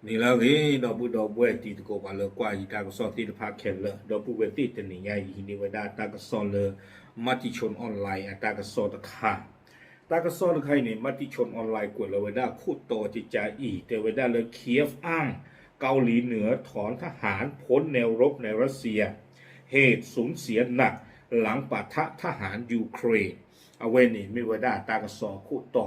နံၤလၢအဂ့ၤ ဒီပုၢ်ဒီဝဲၢ်တံၤသကိး ပှၤလၢကွၢ်ယတၢ်ကစီၣ်သ့ၣ်တဖၣ်ခဲလၢာ်, ဒီပုၢ်ဝဲၢ်သ့ၣ် တနံၤညါအံၤ ဟံးန့ၢ်ဝဲဒၣ်တၢ်ကစီၣ်လၢ Matichon Online အတၢ်ကစီၣ်တခါ, တၢ်ကစီၣ်တခါအံၤန့ၣ် Matichon Online ကွဲးလီၤဝဲဒၣ်ခိၣ်တီကကါအံၤ တဲဝဲဒၣ်လၢ Kyiv အၢၣ် เกาหลีเหนือถอนทหาร พ้นแนวรบในรัสเซีย เหตุสูญเสียหนัก หลังปะทะทหารยูเครน အဝဲန့ၣ်မ့ၢ်ဝဲဒၣ်တၢ်ကစီၣ်အခိၣ်တီ,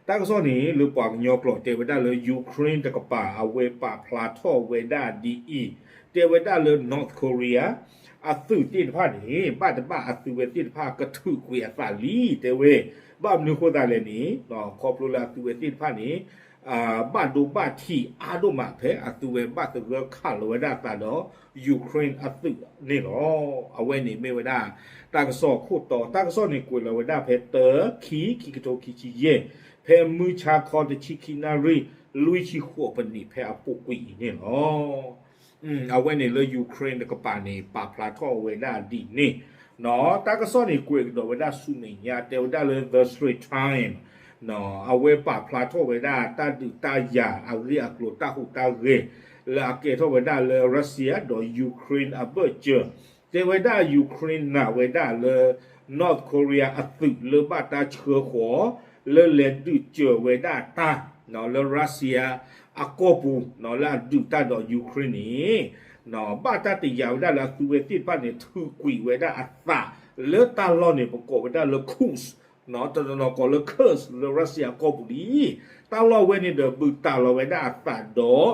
တၢ်ကစီၣ်န့ၣ် လၢပှၤကညီကျိာ်တဲဝဲဒၣ်လၢ Ukraine တကပၤ အဝဲပာ်ဖျါထီၣ်ဝဲဒၣ်ဒ်အံၤ, တဲဝဲဒၣ်လၢ North Korea အသုးသ့ၣ်တဖၣ်န့ၣ် ဘၣ်တဘၣ်အသုးဝဲသ့ၣ်တဖၣ်ကထုးကွံာ်အသးလံ တဲဝဲ, ဘၣ်မနုၤဃိသတးလဲၣ်န့ၣ် ခီဖျိလၢအသုးဝဲသ့ၣ်တဖၣ်န့ၣ် ဘၣ်ဒိဘၣ်ထံးအါဒိၣ်မး ဖဲအသုးဝဲဘၣ်သဂၢၢ်ခးလီၤဝဲဒၣ်အသးဒီး Ukraine အသုးန့ၣ်လီၤ. အဝဲန့ၣ်မ့ၢ်ဝဲဒၣ် တၢ်ကစီၣ်အခိၣ်တီ, တၢ်ကစီၣ်န့ၣ်ကွဲးလီၤဝဲဒၣ်ဖဲ တၢ ခံ ခံကထိခံဆံယဲၢ်, ဖဲမုၢ်ဆါခီတဆံခံနၣ်ရံၣ် လွံၢ်ဆံဃိးပနံး ဖဲအပူၤကွံာ်အံၤန့ၣ်လီၤ. အဝဲန့ၣ်လၢ Ukraine တကပၤန့ၣ် ပာ်ဖျါထီၣ်ဝဲဒၣ်ဒ်န့ၣ်, တၢ်ကစီၣ်န့ၣ်ကွဲးကဒီးဝဲဒၣ်ဆူမဲာ်ညါ တဲဝဲဒၣ်လၢ The Straits Times အဝဲပာ်ဖျါထီၣ်ဝဲဒၣ်တၢ်ဒုးတၢ်ယၤအဂ့ၢ်အကျိၤ တၢ်ဟူးတၢ်ဂဲၤ လၢအကဲထီၣ်ဝဲဒၣ်လၢ Russia ဒီး Ukraine အဘၢၣ်စၢၤ, တဲဝဲဒၣ် Ukraine နာ်ဝဲဒၣ်လၢ North Korea အသုးလၢဘၣ်တၢ်ဆှၢဃီၤ လၢလဲၤဒုးစၢၤဝဲဒၣ်တၢ် လၢ Russia အကီၢ်ပူၤ လၢအဒုးတၢ်ဒီး Ukraine န့ၣ် ဘၣ်တၢ်တယာ်ဝဲဒၣ်လၢအသုးဝဲသ့ၣ်တဖၣ်န့ၣ် ထုးကွံာ်ဝဲဒၣ်အသး လၢတၢ်လီၢ်န့ၣ် ပကိးဝဲဒၣ်လၢ Kursk တနီၤနီၤကိးလၢ Kursk လၢ Russia အကီၢ်ပူၤလံ. တၢ်လီၢ်ဝဲန့ၣ်ဒီး ဘုးတၢ်လီၤဝဲဒၣ်အသးဒီး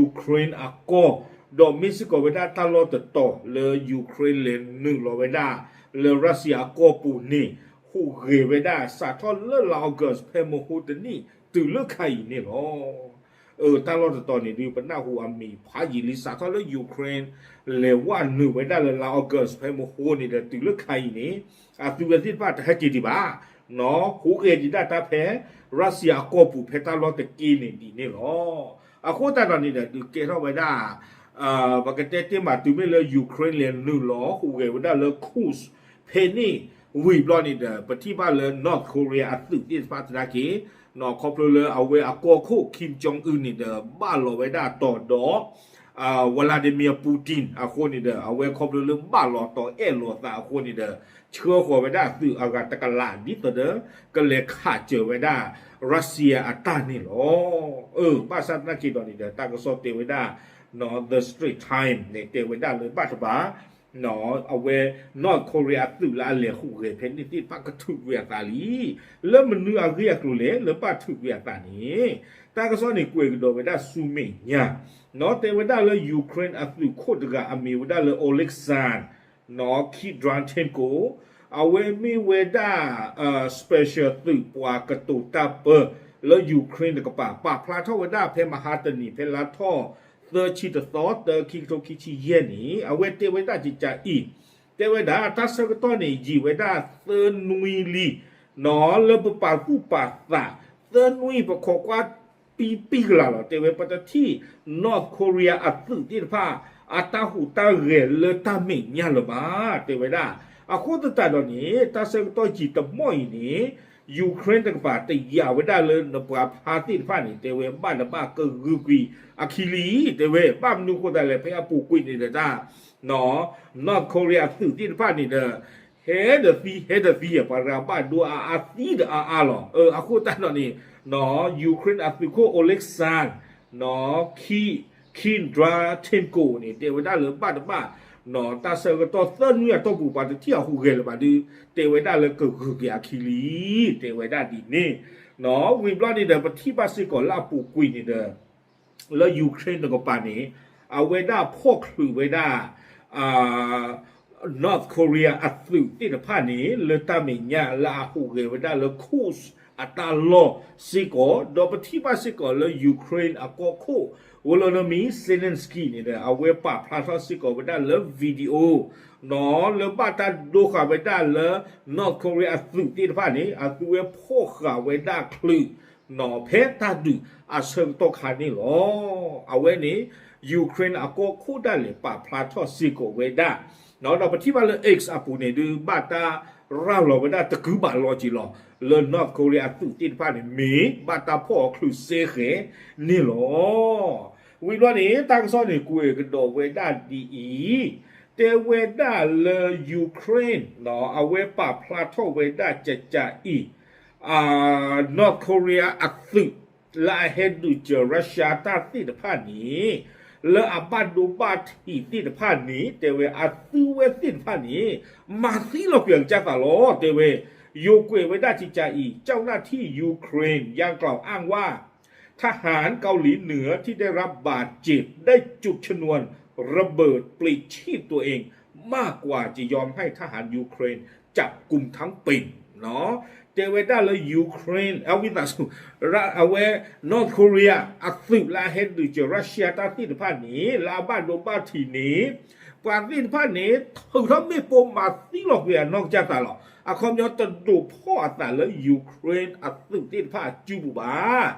Ukraine အကီၢ်, ဒီးမ့ၢ်စ့ၢ်ကီးဝဲဒၣ်တၢ်လီၢ်တတီၤလၢ Ukraine လဲၤနုာ်လီၤဝဲဒၣ် လၢ Russia အကီၢ်ပူၤန့ၣ် ဟူးဂဲၤဝဲဒၣ် စးထီၣ်လၢလါ August ဖဲမဟိတနံၣ် တုၤလၢခါအံၤန့ၣ်လီၤ. တၢ်လီၢ်တတီၤန့ၣ်ဒုး ပနၢ်ဟူအမံၤဖးယံာ်လံ စးထီၣ်လၢ Ukraine လဲၤဝဲနုာ်ဝဲဒၣ်လၢလါ August ဖဲမဟိန့ၣ်ဒီး တုၤလၢခါအံၤန့ၣ် အသုးဝဲသ့ၣ်တဖၣ်တဟဲက့ၤဒံးဘၣ်, ဟူးဂဲၤဒံးဒၣ်တၢ်ဖဲ Russia အကီၢ်ပူၤ ဖဲတၢ်လီၢ်တက့ၢ်န့ၣ်ဒ်န့ၣ်လီၤ. အဃိသတးဒီးန့ၣ်ဒီး ဒုးကဲထီၣ်ဝဲဒၣ် ပကတဲတ့ၢ်မးတုၤမ့ၢ်လၢ Ukraine လဲၤနုာ်လီၤဟူးဂဲၤဝဲဒၣ်လၢ Kursk ဖဲန့ၣ် ဝံၤဘျီန့ၣ်ဒီး ပထံၣ်ဘၣ်လၢ North Korea အသုးသ့ၣ်တဖၣ်သနာ်က့ ခီဖျိလၢအဝဲအကီၢ်ခိၣ် Kim Jong Un န့ၣ်ဒီး ဘၣ်လီၤဝဲဒၣ်တီၤဒီး Vladimir Putin အဃိန့ၣ်ဒီး အဝဲခီဖျိလၢဘၣ်လီၤတီၤအဲၣ်လီၤသးအဃိန့ၣ်ဒီး ဆှၢဃီၤဝဲဒၣ်အသုးအဂၤတကလး ဒ်သိးဒီး ကလဲၤခးစၢၤဝဲဒၣ် Russia အတၢ်န့ၣ်လီၤ. ဘၣ်ဆၣ်သနာ်က့ဒီးန့ၣ်ဒီး တၢ်ကစီၣ်တဲဝဲဒၣ် The Straits Times န့ၣ် တဲဝဲဒၣ်လၢဘၣ်တဘၣ် အဝဲ North Korea အသုးလၢအလဲၤဟူးဂဲၤဖဲန့ၣ်သ့ၣ်တဖၣ်ကထုးကွံာ်အသးလံ. လၢမနုၤအဂ့ၢ်အကျိၤလဲၣ် လၢဘၣ်ထုးကွံာ်အသးန့ၣ် တၢ်ကစီၣ်န့ၣ်ကွဲးကဒီးဝဲဒၣ်ဆူမဲာ်ညါ တဲဝဲဒၣ်လၢ Ukraine အသုးခိၣ်တဂၤအမံၤဝဲဒၣ်လၢ Oleksandr Kravchenko အဝဲမ့ၢ်ဝဲဒၣ် special သုးပှၤကတိၤတၢ်ပၢလၢ Ukraine တကပၤ ပာ်ဖျါထီၣ်ဝဲဒၣ်ဖဲမဟါတနံၤ ဖဲလါထီၣ်သၢဆံတသီ တၢ ခံကထိခံဆံယဲၢ်န့ၣ် အဝဲတဲဝဲဒၣ်ကကါအံၤ တဲဝဲဒၣ် တၢ်ဆၢကတီၢ်န့ၣ် ယံာ်ဝဲဒၣ်သၢနွံလံ လၢပပာ်သူၣ်ပာ်သး သၢနွံ ပခိးကွၢ်ပံပံကလးလီၤ. တဲဝဲပတထံၣ် North Korea အသုးသ့ၣ်တဖၣ် အတၢ်ဟူးတၢ်ဂဲၤလၢတၢ်မဲာ်ညါလၢၤဘၣ် တဲဝဲဒၣ်. အဃိသတးဒီးန့ၣ် တၢ်ဆၢကတီၢ်ယံာ်တမီၢ်အံၤန့ၣ် Ukraine တကပၤတယာ်ဝဲဒၣ်လၢနပှၤဖျါသ့ၣ်တဖၣ်န့ၣ် တဲဝဲဘၣ်နဘၣ်ကဂုာ်ကွံာ်အခံလံ တဲဝဲ ဘၣ်မနုၤဃိသတးလဲၣ် ဖဲအပူၤကွံာ်န့ၣ်ဒီးတၢ် North Korea အသုးသ့ၣ်တဖၣ်န့ၣ်ဒီး ဟဲဒီးသံ ဟဲဒီးသံ ပှၤတဂၤဘၣ်ဒိအါအါသံဒီးအါအါလီၤ. အဃိသတးဒီးန့ၣ် Ukraine အသုးခိၣ် Oleksandr Kravchenko န့ၣ် တဲဝဲဒၣ်လၢဘၣ်တဘၣ် တၢ်ဆၢကတီၢ်သၢနွံအတီၢ်ပူၤ ပှၤတထံၣ်အဟူးဂဲၤလၢၤဘၣ်ဒီး တဲဝဲဒၣ်လၢကဂုာ်က့ၤအခံလံ တဲဝဲဒၣ်ဒ်န့ၣ်. ဝံၤဘျီန့ၣ်ဒီး ပထံၣ်ဘၣ်စ့ၢ်ကီးလၢအပူၤကွံာ်န့ၣ်ဒီး လၢ Ukraine တကပၤန့ၣ် အဝဲဒၣ်ဖီၣ်ချုးဝဲဒၣ် North Korea အသုးသ့ၣ်တဖၣ်န့ၣ် လၢတၢ်မဲာ်ညါလၢအဟူးဂဲၤဝဲဒၣ်လၢ Kursk အတၢ်လီၢ်စ့ၢ်ကီး ဒီးပထံၣ်ဘၣ်စ့ၢ်ကီးလၢ Ukraine အကီၢ်ခိၣ် Volodymyr Zelenskyy န့ၣ်ဒီး အဝဲပာ်ဖျါထီၣ်စ့ၢ်ကီးဝဲဒၣ်လၢ video လၢဘၣ်တၢ်ဒိဃာ်ဝဲဒၣ်လၢ North Korea အသုးသ့ၣ်တဖၣ်န့ၣ် အသုဝဲဖီၣ်ဃာ်ဝဲဒၣ်ချုး ဖဲတၢ်ဒုးအဆၢကတီၢ်ခါန့ၣ်လီၤ. အဝဲန့ၣ် Ukraine အကီၢ်ခိၣ်ဒၣ်လဲာ်ပာ်ဖျါထီၣ်စ့ၢ်ကီးဝဲဒၣ် ဒီးပထံၣ်ဘၣ်လၢ X အပူၤန့ၣ်ဒုး ဘၣ်တၢ် ရၤလီၤဝဲဒၣ်တကုဘးလီၤက့ၤလီၤ လၢ North Korea အသုးသ့ၣ်တဖၣ်န့ၣ် မ့ၢ်ဘၣ်တၢ်ဖီၣ်အီၤချုးစ့ဃဲၤန့ၣ်လီၤ. ဝံၤဘျီန့ၣ် တၢ်ကစီၣ်န့ၣ် ကွဲးကဒီးဝဲဒၣ်ဒ်အံၤ, တဲဝဲဒၣ်လၢ Ukraine အဝဲပာ်ဖျါထီၣ်ဝဲဒၣ်ကကအံၤ North Korea အသုး လၢအဟဲဒုးစၢၤ Russia တၢ်သ့ၣ်တဖၣ်န့ၣ် လၢအဘၣ်ဒိဘၣ်ထံးသ့ၣ်တဖၣ်န့ၣ် တဲဝဲအသုဝဲသ့ၣ်တဖၣ်န့ၣ် မၤသံလီၤကွံာ်အကစၢ်သးလီၤ တဲဝဲ, ယိၤကွဲးဝဲဒၣ်ကကအံၤ เจ้าหน้าที่ Ukraine ยังกล่าวอ้างว่า ทหารเกาหลีเหนือที่ได้รับบาดเจ็บได้จุดชนวนระเบิดปลิดชีพตัวเองมากกว่าจะยอมให้ทหารยูเครนจับกุมทั้งเป็น တဲဝဲဒၣ်လၢ Ukraine အဝံသးစူၤ အဝဲ North Korea အသုးလၢအဟဲဒုးစၢၤ Russia တၢ်သ့ၣ်တဖၣ်န့ၣ် လၢအဘၣ်ဒိဘၣ်ထံးန့ၣ် ပှၤသ့ၣ်တဖၣ်န့ၣ် ထုးထီၣ်မ့ၣ်ပိၢ်မၤသံလီၤကွံာ်အနီၢ်ကစၢ်သးလီၤ. အခီပညီတဒိးဖီၣ်အသးလၢ Ukraine အသုးသ့ၣ်တဖၣ်အစုပူၤဘၣ်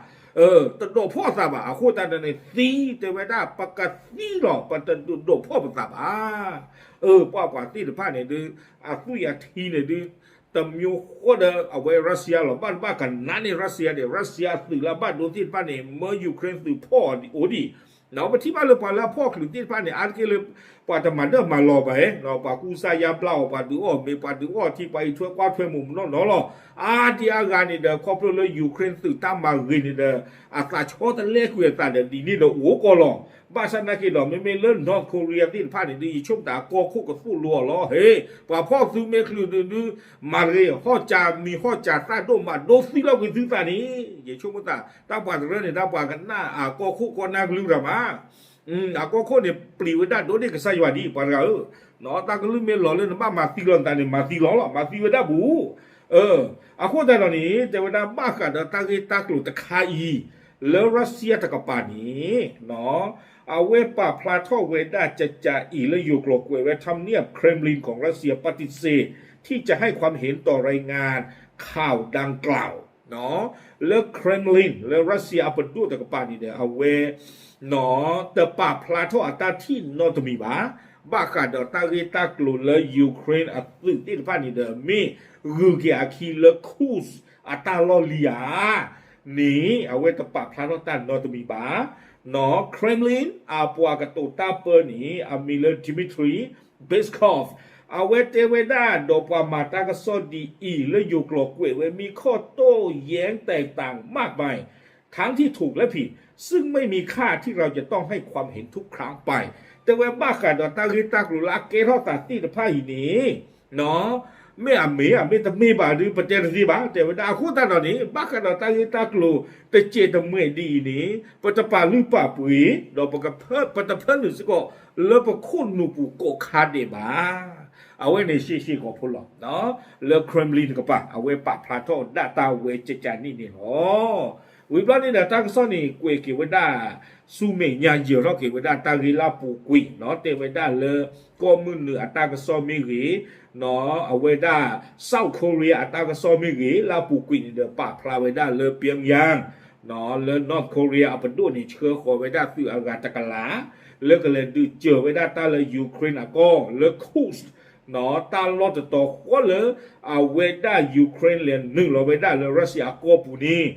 တဒိးဖီၣ်အသးဘၣ်. အဃိသတးဒီးန့ၣ် သံ တဲဝဲဒၣ် ပကသံလီၤ ပတဒိးဖီၣ်ပသးဘၣ်. ပှၤပှၤသ့ၣ်တဖၣ်န့ၣ်ဒုး အသွံၣ်အထံန့ၣ်ဒုး တမျိုးဃီဒီးအဝဲ Russia လီၤ. ဘၣ်တဘၣ်ကနါန့ၣ် Russia န့ၣ် Russia အသုးလၢအဘၣ်ဒိသ့ၣ်တဖၣ်န့ၣ် မၢ Ukraine သုးဖီၣ်အီၤအိၣ်ဒံး ပထံၣ်ဘၣ်လၢပှၤလၢအဖီၣ်ချုးသ့ၣ်တဖၣ်န့ၣ် အါတက့ၢ်လၢ ပှၤတမၤဒၢၣ်မၤလီၤဘၣ်, ပှၤကူစါယါဘျါအီၤ ပှၤဒုးအီၣ်မ့ၤ ပှၤဒုးအီထံ ပှၤအံးထွဲကွၢ်ထွဲမုာ်မနီၢ်နီၢ်လီၤ. အါဒံအါဂၤန့ၣ်ဒီး ခီဖျိလၢ Ukraine သုးတၢ်မၤဂ့ၤန့ၣ်ဒီး အသးဆီတလဲကွံာ်အသးဒီးဒ်န့ၣ်ဒီးအိၣ်ကီးလီၤ. ဘၣ်ဆၣ်သနာ်က့ဒီး မ့မ့ၢ်လၢ North Korea သ့ၣ်တဖၣ်န့ၣ်ဒုး ယဆိကမိၣ်သးအကီၢ်ခိၣ်ကသိၣ်လိအီၤလီၤ. ဟ့ၣ် ပှၤဖီၣ်သုမ့ၢ်ချုးဒုးဒုး မၤတဂ့ၤ ဟီၣ်စၢၤမံၤဟီၣ်စၢၤသၣ်ဒိၣ်မး ဒိသံလီၤကွံာ်သုသးန့ၣ် ယဆိကမိၣ်သး တၢ်ပှၤတရၢန့ၣ် တၢ်ပှၤကနၣ်အကီၢ်ခိၣ်ကီၢ်နၢ်ကလုၢ်တဂၤမး အကီၢ်ခိၣ်န့ၣ် ပျံၤဝဲဒၣ်ဒိၣ်န့ၢ်ကစၢ်ယွၤဒ်အံၤ ပှၤတဂၤဧၢ, တၢ်ကလုၢ်မ့ၢ်လီၤလၢနဘၣ်မၤသံလီၤနသးန့ၣ် မၤသံလီၤလီၤ မၤသံဝဲဒၣ်ဘူး. အဃိသတးဒီးန့ၣ် တဲဝဲဒၣ်ဘၣ်ဃးဒီးတၢ်ဂ့ၢ်တၢ်ကျိၤတခါအံၤ လၢ Russia တကပၤန့ၣ် အဝဲပာ်ဖျါထီၣ်ဝဲဒၣ်ကကအံၤလၢယိၤကျိာ်ကွဲးဝဲ ทำเนียบ Kremlin ของรัสเซีย ปฏิเสธที่จะให้ความเห็นต่อรายงานข่าวดังกล่าว လၢ Kremlin လၢ Russia အပဒိၣ်တကပၤန့ၣ်ဒီး အဝဲ တပာ်ဖျါထီၣ်အတၢ်ထံၣ်နီတမံၤဘၣ်. ဘၣ်ဃးဒီးတၢ်ဂ့ၢ်တၢ်ကျိၤလၢ Ukraine အသုးသ့ၣ်တဖၣ်န့ၣ်ဒီး မ့ၢ်ဂုၤက့ၤအခံလၢ Kursk အတၢ်လီၢ်လံဧါန့ၣ် အဝဲတပာ်ဖျါထီၣ်တၢ်နီတမံၤဘၣ်. Kremlin အပှၤကတိၤတၢ်ပၢန့ၣ် အမံၤလၢ Dmitry Peskov အဝဲတဲဝဲဒၣ်ဒီးပှၤမၤတၢ်ကစီၣ်ဒ်အံၤ လၢယိၤကျိာ်ကွဲးဝဲ มีข้อโต้แย้งแตกต่างมากมาย ทั้งที่ถูกและผิด ซึ่งไม่มีค่าที่เราจะต้องให้ความเห็นทุกครั้งไป တဲဝဲဘၣ်ဃးဒီးတၢ်ဂ့ၢ်တၢ်ကျိၤလၢအကဲထီၣ်သးသ့ၣ်တဖၣ်အံၤန့ၣ် မ့ၢ်အမ့ၢ် မ့ၢ်တမ့ၢ်ဘၣ်ဒီး ပတဲတသ့ဘၣ် တဲဝဲဒၣ်. အဃိသတးဒီးန့ၣ် ဘၣ်ဃးဒီးတၢ်ဂ့ၢ်တၢ်ကျိၤတစဲးတမှဲာ်ဒ်အံၤန့ၣ် ပတပာ်လုၢ်ပာ်ပှ့ၤ ဒီး ပတဖၢနုာ်စ့ၢ်ကီး လၢပခိၣ်နူာ်ပူၤကိးခါဒဲးဘၣ်. အဝဲန့ၣ်ရှဲရှဲကိာ်ဖိလီၤ. လၢ Kremlin တကပၤ အဝဲပာ်ဖျါထီၣ်ဒၣ်တၢ်ဝဲကကန့ၣ်န့ၣ်လီၤ. ဝံၤဘျီန့ၣ်ဒီးတၢ်ကစီၣ်န့ၣ် ကွဲးက့ၤဝဲဒၣ် ဆူမဲာ်ညါယၢၤထီၣ်က့ၤဝဲဒၣ်တၢ်ဂ့ၢ်လၢအပူၤကွံာ် တဲဝဲဒၣ်လၢ ကီၢ်မုၢ်နုာ်အတၢ်ကစီၣ်မ့ၢ်ဂ့ၤ အဝဲဒၣ် South Korea အတၢ်ကစီၣ်မ့ၢ်ဂ့ၤ လၢအပူၤကွံာ်န့ၣ်ဒီး ပာ်ဖျါဝဲဒၣ်လၢ Pyongyang လၢ North Korea အပဒိၣ်န့ၣ် ဆှၢဃီၤဝဲဒၣ်သုးအဂၤတကလး လၢကလဲၤဒုးစၢၤဝဲဒၣ်တၢ်လၢ Ukraine အကီၢ် လၢ Kursk တၢ်လီၢ်တတီၤဃီလၢ အဝဲဒၣ် Ukraine လဲၤနုာ်လီၤဝဲဒၣ်လၢ Russia အကီၢ်ပူၤန့ၣ်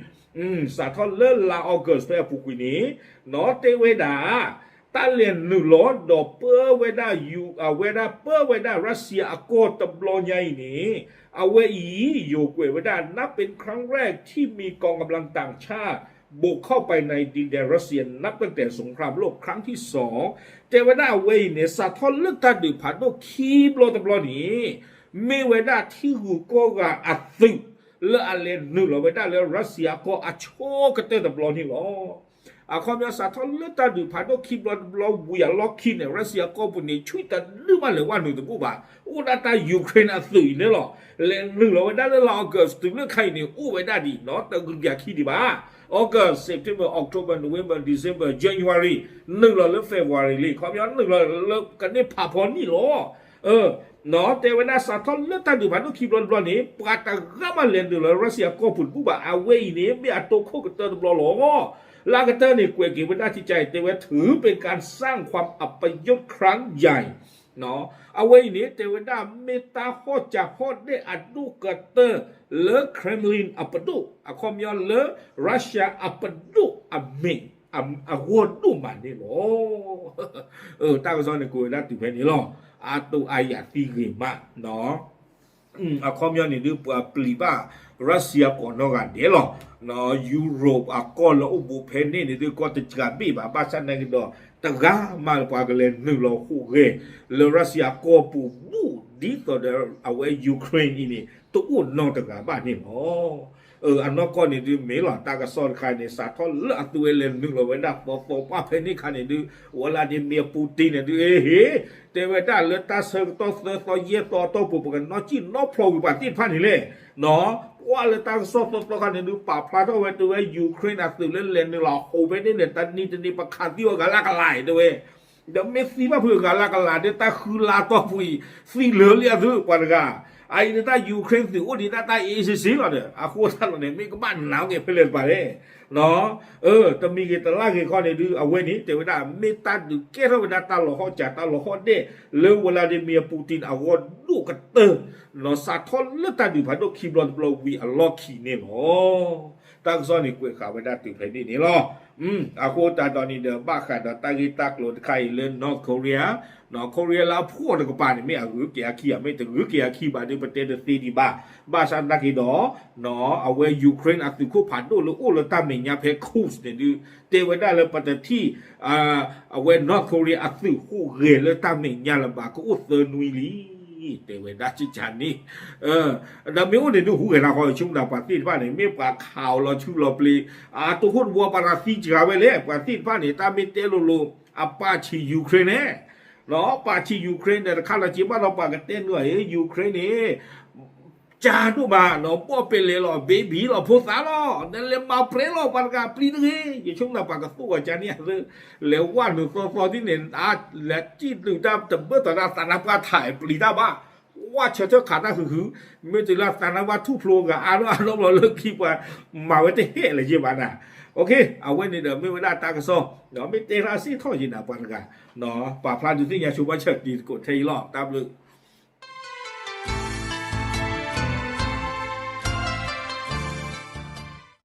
စးထီၣ်လၢလါ August ဖဲအပူၤကွံာ်န့ၣ် တဲဝဲဒၣ် တၢ်လဲၤနုာ်လီၤဒီးပၢဝဲဒၣ် အဝဲဒၣ်ပၢဝဲဒၣ် Russia အကီၢ်တဘျီညါအံၤန့ၣ် အဝဲအံၤ ယိၤကွဲးဝဲဒၣ် นับเป็นครั้งแรกที่มีกองกำลังต่างชาติบุกเข้าไปในดินแดนรัสเซียนับตั้งแต่สงครามโลกครั้งที่สอง တဲဝဲဒၣ်အဝဲအံၤန့ၣ် စးထီၣ်လၢတၢ်ဒုးဖးဒိၣ်ခံဘျီတဘျီန့ၣ် မ့ၢ်ဝဲဒၣ်ထံဂုၤကီၢ်ဂၤအသုး လၢအလဲၤနုာ်လီၤဝဲဒၣ်လၢ Russia အကီၢ်အဆိကတၢၢ်တဘျီန့ၣ်လီၤ. အခီပညီစးထီၣ်လၢတၢ်ဒုးဖးဒိၣ်ခံဘျီတဘျီဝံၤအလီၢ်ခံန့ၣ် Russia အကီၢ်ပူၤန့ၣ် ဆှံတဒုမးလဲၤဝဲနုာ်တဘူၣ်ဘၣ်. အိၣ်ဒၣ်တၢ် Ukraine အသုးအံၤန့ၣ်လီၤ. လဲၤနုာ်လီၤဝဲဒၣ်လၢလါ August တုၤလၢခဲအံၤန့ၣ် အိၣ်ဝဲဒၣ်ဒ်နီၢ်တကလုာ်ယၤခံဒံးဘၣ်. August, September, October, November, December, January နုာ်လီၤလၢ February လံ ခီပညီနုာ်လီၤလၢကန့ၢ်ဖးဖီနံၣ်လီၤ. တဲဝဲဒၣ်စးထီၣ်လၢတၢ်ဒုးဖးဒိၣ်ခံဘျီတဘျီန့ၣ် ပှၤတဂၤမးလဲၤနုာ်လီၤ Russia အကီၢ်ပူၤတဘူၣ်ဘၣ်. အဝဲအံၤန့ၣ် မ့ၢ်အတိခိၣ်ကတၢၢ်တဘျီလီၤ. လၢအကတၢၢ်န့ၣ် ကွဲးက့ၤဝဲဒၣ်ကကအံၤ တဲဝဲ ถือเป็นการสร้างความอัปยศครั้งใหญ่ အဝဲအံၤန့ၣ် တဲဝဲဒၣ်မ့ၢ်တၢ်ဟီၣ်စၢၤဟီၣ်ဒဲၣ်အဒိၣ်ကတၢၢ်လၢ Kremlin အပဒိၣ် အခီပညီလၢ Russia အပဒိၣ်အမဲာ် အဂီၢ်ဒိၣ်မးန့ၣ်လီၤ. တၢ်ကစီၣ်န့ၣ်ကွဲးဝဲဒၣ်တုၤဖဲန့ၣ်လီၤ. အတိၤအါယၤသံဂ့ၤမး အခီပညီန့ၣ်ဒုး ပှၤပျံၤဘၣ် Russia ကိးနီၢ်ဂၤဒဲးလီၤ. Europe အကီၢ်လၢအိၣ်ဘူးဖဲန့ၣ်န့ၣ်ဒုး ကီၢ်တစှၤဘ့ၣ်ဘၣ် ဘၣ်ဆၣ်သနာ်က့ဒီး တဂၤမးလၢပှၤကလဲၤနုာ်လီၤဟူးဂဲၤ လၢ Russia ကီၢ်ပူၤဘူး ဒ်သိးဒီးအဝဲ Ukraine အံၤန့ၣ် တအိၣ်နီတဂၤဘၣ်န့ၣ်လီၤ. အနီၢ်ကီၢ်န့ၣ်ဒုးမ့ၢ်လီၤ တၢ်ကစီၣ်တခါန့ၣ် စးထီၣ်လၢအသုဝဲလဲၤနုာ်လီၤဝဲဒၣ်သီသီပှၢ်ဖဲန့ၣ်ခါန့ၣ်ဒုး Vladimir Putin န့ၣ်ဒုး အ့ဟ့ တဲဝဲဒၣ်လၢတၢ်ဆၢကတီၢ်သၢသီယဲၢ်သီအတီၢ်ပူၤ ပကနီၣ်စံၣ်နီၣ်ဖျိးကွံာ်ပှၤသ့ၣ်တဖၣ်န့ၣ်လဲၣ်. ကွၢ်လၢတၢ်ကစီၣ်သီသီခါန့ၣ်ဒုး ပာ်ဖျါထီၣ်ဝဲတဲဝဲ Ukraine အသုးလၢလဲၤနုာ်လီၤဟူးဖဲန့ၣ်န့ၣ် တနံၤတနံၤပခးသံအီၤဂၤလၢ်ကလးတဲဝဲ ဒီးမ့ၢ်သံဘၣ်ဖုးအဂၤလၢ်ကလးဒီး တၢ်ဃုလါတီၢ်ပူၤအံၤ သံလၢာ်လံအသုပှၤတဂၤ အအံၤန့ၣ်တၢ် Ukraine သုးအိၣ်ဒံးတၢ်တၢ်အ့စ့စ့လီၤဒီး အဃိသတးဒီးန့ၣ် မ့ၢ်ကဘၣ်နးက့ၤဖဲလဲၣ်တပၤလဲၣ်. တမံၤဂ့ၤတလါဂ့ၤခီန့ၣ်ဒုး အဝဲန့ၣ် တဲဝဲဒၣ် မ့ၢ်တၢ်ဒုးကဲထီၣ်ဝဲဒၣ်တၢ်လီၤဟီၣ်စၢၤတၢ်လီၤဟီၣ်ဒဲၣ် လၢ Vladimir Putin အဂီၢ်ဒိၣ်ကတၢၢ် စးထီၣ်လၢတၢ်ဒုးဖးဒိၣ်ခံဘျီတဘျီဝံၤအလီၢ်ခံန့ၣ်လီၤ. တၢ်ကစီၣ်န့ၣ်ကွဲးဃာ်ဝဲဒၣ်တုၤဖဲန့ၣ်န့ၣ်လီၤ. အဃိသတးဒီးန့ၣ်ဒီး ဘၣ်ဃးဒီးတၢ်ဂ့ၢ်တၢ်ကျိၤတခါအံၤလၢ North Korea, North Korea လၢအဖှီၣ်တကပၤန့ၣ် မ့ၢ်အဂုၤက့ၤအခံဧါ မ့ၢ်တဂုၤက့ၤအခံဘၣ်ဒုး ပတဲတသ့ဒံးဘၣ်. ဘၣ်ဆၣ်သနာ်က့ဒီး အဝဲ Ukraine အသုးခိၣ်ဖးဒိၣ်လၢအိၣ်လၢတၢ်မဲာ်ညါဖဲ Kursk န့ၣ်ဒုး တဲဝဲဒၣ်လၢပတထံၣ် အဝဲ North Korea အသုးဟူးဂဲၤလၢတၢ်မဲာ်ညါလၢၤဘၣ် ကအိၣ်သၢနွံလံ တဲဝဲဒၣ်ကကန့ၣ် ဒီးမ့ၢ်အိၣ်န့ၣ်ဒုးဟူးဂဲၤနၤဃီ ဆိကမိၣ်တၢ်ပှၤသ့ၣ်တဖၣ်န့ၣ် မ့ၢ်ပှၤခးအီၤလီၤဆူလီၤပျ့ၤ အတဟိၣ်တဝီပှၤတၢ်သံစှၤဝဲလဲၣ် ပှၤသ့ၣ်တဖၣ်န့ၣ် တၢ်မ့ၢ်တဲလိၤလိၤ အပာ်ဆံး Ukraine န့ၣ် ပာ်ဆံး Ukraine န့ၣ် တခါလီၤက့ၤဘၣ်ဒီးပှၤကတဲနုာ်အီၤ Ukraine န့ၣ် ကၢ်ဒိၣ်မး နီၢ်ဘီၣ်ပဲလဲၤလီၤ baby လီၤဖိသၣ်လီၤ နလဲၤမၤပြဲလီၤပှၤတဂၤပျံၤတဂ့ၤ ယဆိကမိၣ်ပှၤကသိၣ်ဂီၤကၢ်န့ၣ်အသၢ လဲၤဝဲနုာ်သီသီဒ်န့ၣ် လဲၤစံၣ်တုၤတၢ်တဘၢၣ်သီတၢ်သးနါပှၢ်ထးပျံၤတၢ်ဘၣ် ဝဲဆၢထၢၣ်ခးတၢ်ဃုာ်ဃုာ် မ့ၢ်တုၤလၢသးနါပှၢ်ထူၣ်ဖျိဂၤအါနီၢ်အါနီၢ်ဘျီလၢခံပှၤ မၤဝဲတဟဲလၢၤယဲၢ်ဘၣ်နၤ အဝဲန့ၣ်ဒီးမ့ၢ်ဝဲဒၣ်တၢ်ကစီၣ် ဒီးမ့ၢ်တဲရၣ်စ့ၢ်ထီၣ်ယဲၢ်နၤပှၤတဂၤ ပာ်ဖျါဒုးသ့ၣ်ညါဆိပာ်ဆၢတံၤသကိးထဲအံၤလီၤ တၢ်ဘျုး